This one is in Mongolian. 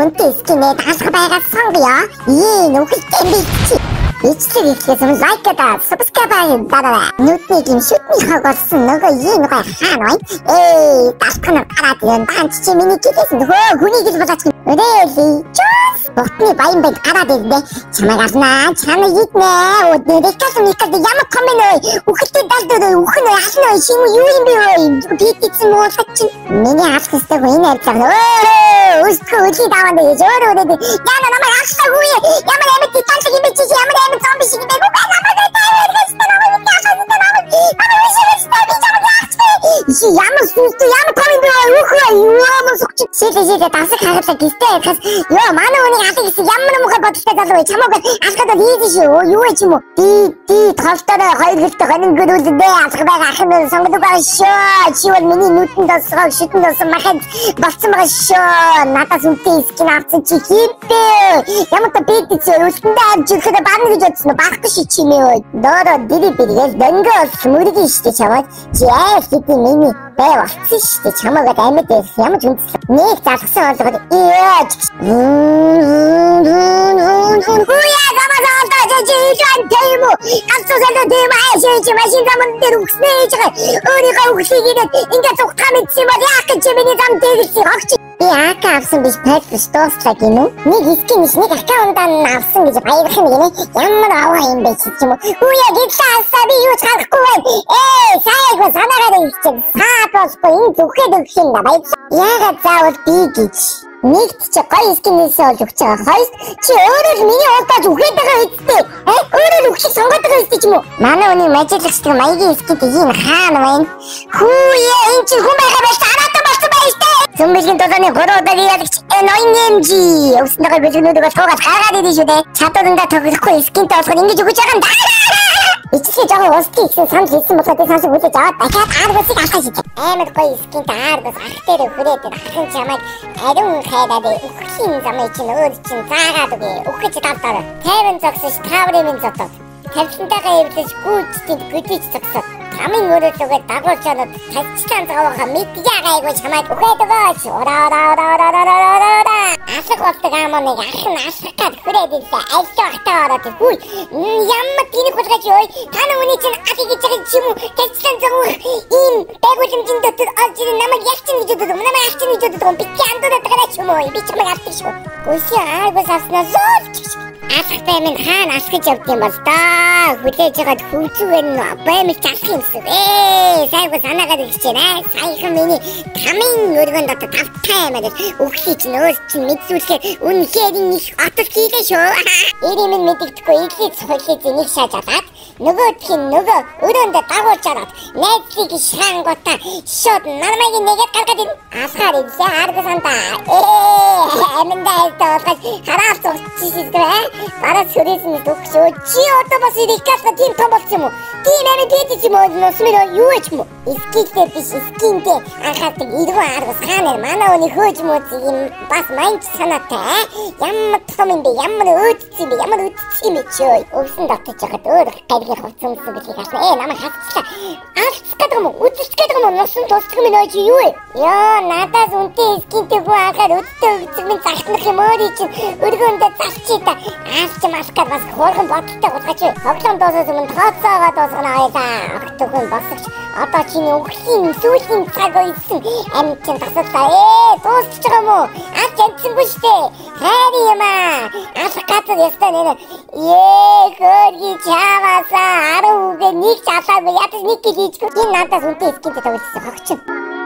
үнэтэй skin ээ даалга байгаа сонгоё. Ийм үхэлтэй би чи. Бичлэг ихлээс өмнө like даа, subscribe дараарай. Нүдний гин шүтний хог болсон нөгөө ийм гой хаана вэ? Эй, далхна гараад ирэн. Даанч чи миний гэлээс хөө хүний гэл болооч. Өрөөлий. Чус. Бутны баян байд гараад ирдэ. Чамайг алнаа, чамайг иднэ. Өдөртөл микад ямар том нэ. Үхэлтэй далд өрөө, үхэн ална өө, шим юу юм бэ өө? Битсэн муулах чинь. Миний алах ёстой хүн энэ арилга. Өө, өсгөө өлийн даваанд гэж өөр өрөөд. Яна намайг алхаагүй. Ямар амьд талаг юм бэ чи? Ямар амьд зомби шиг юм бэ? Үгүй намайг тайвар намайг алхаа намайг. Намайг шивэстэй би чамайг яах вэ? Чи ямар сүнстэй ямар том юм бэ? Үхээ ямар сүгч. Шилээ дасаг хагалаа гистэй ярихаас ёо манай үнийг алах гэсэн ямар муухай бодолтой залуу вэ? Чамайг алхаад бол easy шүү. Юу вэ ч юм уу? Ди толтойроо хоёр гэлтэй хонин гөрүүлдэ алах байгаа ах нь сонгодог байгаа шүү. Чи бол миний нүдэнд олсгоо шүтэнд олсон махад болцсон байгаа шүү. Надаас үнэтэй skin авсан чи хийдэ. Ямар та бид чи үлдэндээ авч ирэхэд барна гэж бодсон уу? Барахгүй ши чимээ өө. Доро дири биргээл дөнгөө олсон мөргийн штэ чамайг. Чи айл хэдий миний бай болцсон штэ. Чамайг амьд байх ямар ч үндэслэг. Нэг залгсан болгоод ёо. Хуя гамазаа чи илэн тэйму. Галзуу тийм аашаа чи машин заман дээр үгснэ хийж байгаа. Өөрийнхөө үхлийг ирээд ингээд зүгтаа мэдсэн бол яах гэж миний зам дээгэлсэн огч. Би АК авсан биш пэт биш дууслаа гинүү. Нэг skin биш нэг аккаунтаа нь авсан гэж баярлах юм гинэ. Ямар аваа юм бэ чи юм уу? Үе гэрлээ алсаа би юу ч харахгүй байна. Ээ сайгүй санаагаар ирчихсэн. Саад болохгүй энэ зүхэд өгөх юм да баярлалаа. Яагаад заавал би гэж? Нэгт чи гоё skin нээсээ бол өгч байгаа. Хоёрт чи өөрөө л миний удаад үхээд байгаа үсттэй. Өөрөө л үхэх сонгоод байгаа үстэй ч юм уу? Манай үний мажилагчдаг маягийн skin тэй ийм хаана байна? Хүүе энэ чи хүн байгаа байж араатан болсон байж тээ. Зөмбөлийн тулааны 3 удаагийн ялагч N9MG. Өвсөн байгаа бэлгнүүдийг бол туугаад гаргаад ирнэ шүү дээ. Чадварандаа тоглохгүй skin тэй болохоор ингэж өгөж байгаа юм да. Ичлээ жоохон устгий гэсэн санал хэлсэн болохоор би сонсог хүлээж аваад дахиад Аргусыг алхаа шийдлээ. Амар гоё skin тэй Аргус ах дээр хүрээд ахын чамайг ариун хайраад үхлийн замыг чинь өөр чинь заагаад үгүй. Үхэж тавтаар. 50 зогсож таврын минь зотоод. Тавилантайгаа эвлэж гүйцэтгэнд гүдийч зогсоод. Тамын өрөөлөгөө дагуулж онод тавьчлан зовоохоо мэдгээ гайгүй чамайг үхээд өгөөч. Ураа ураа ураа ураа ураа ураа. Алах болдог аамоныг ах нь алах гад хүрээд ирлээ. Альдуу ахтаа ороод хүй. Ямар тэнэг хулгайч ёо. Та нар үний чинь алыг гэж байгаа юм уу? Тавьчлан зовоох ийм байгууламжийн дотор олж ирэн намайг ялчин гэж боддог. Намайг алчин гэж боддог. Би чи андуураад байгаа ч юм уу? Би чамайг алдаг шүү. Гүши Аргус авснаа зөөлч. Алах баймын хаана алхаж явд юм бол доо. Хүлээж байгаад хөвзүү байна. Баймыг алах юмсан. Ээ, сайгүй санаагаар ирж байна. Саяхан миний тамын өргөн дотор тавтай юм аа. Үхлий чинь өөр чинь мэдсүүлэхээр үнэхээр их отол хийлээ шүү. Эрийн минь мэдэгдэхгүй иглий цохилыг нэг шааж алаад нөгөөх нь нөгөө өрөөндөө дагуулж ороод найзлыг шаангуудаа шууд нармайг нэгээд гаргаад ирнэ. Алхаар ирлээ Аргус андаа. Ээ, аминдаа айлтаа болгож хараал зогсчих шээ. Бараа сүрээс нь дөх шүү. Чи одоо бас ирэх тийм том болсон юм уу? Тийм амин дээд юм уу? Нусмэр юу вэ ч юм уу? Skin тэй биш skin тэй анхаардаг эргэн Аргус хаана манай үний хөөж мөөц юм бас майнч санаатай. Ямар том юм бэ? Ямар өөдсөн юм бэ? Ямар өөдсөн юм бэ чи? Өвсөн дотож яхад өөр гаригийн хувцас өмсөн бэлгийг харсан. Ээ намайг хасчлаа. Алцах гэдэг юм уу? Үзэлцэх гэдэг юм уу? Нусан тусдаг юм нөө чи юу вэ? Ёо надаас үнэтэй skin тэй хүн анхаар өдтэй өвцөг минь залтнах юм өөрий чинь өргөөндөө залчий та. Алч малах гад бас хөөрхөн бодолтой гулгаач. Тоглоом дуусаас өмнө тооцоогоо дуусгана хоёлаа. Огтхон босгоч одоо чиний үхлийн сүүлийн цаг үйсэн амьд чинь тасаллаа. Ээ дуусчих байгаа юм уу? Алч амжсангүй штэ. Хайр юм аа. Алах газар ёстой нэ. Ээ хөөргий чамаасаа 10 үгээ нэг ч алаагүй ядаж нэг гил хийжгүй. Энэ надаас үнэтэй skin тэй тоглосон хогч.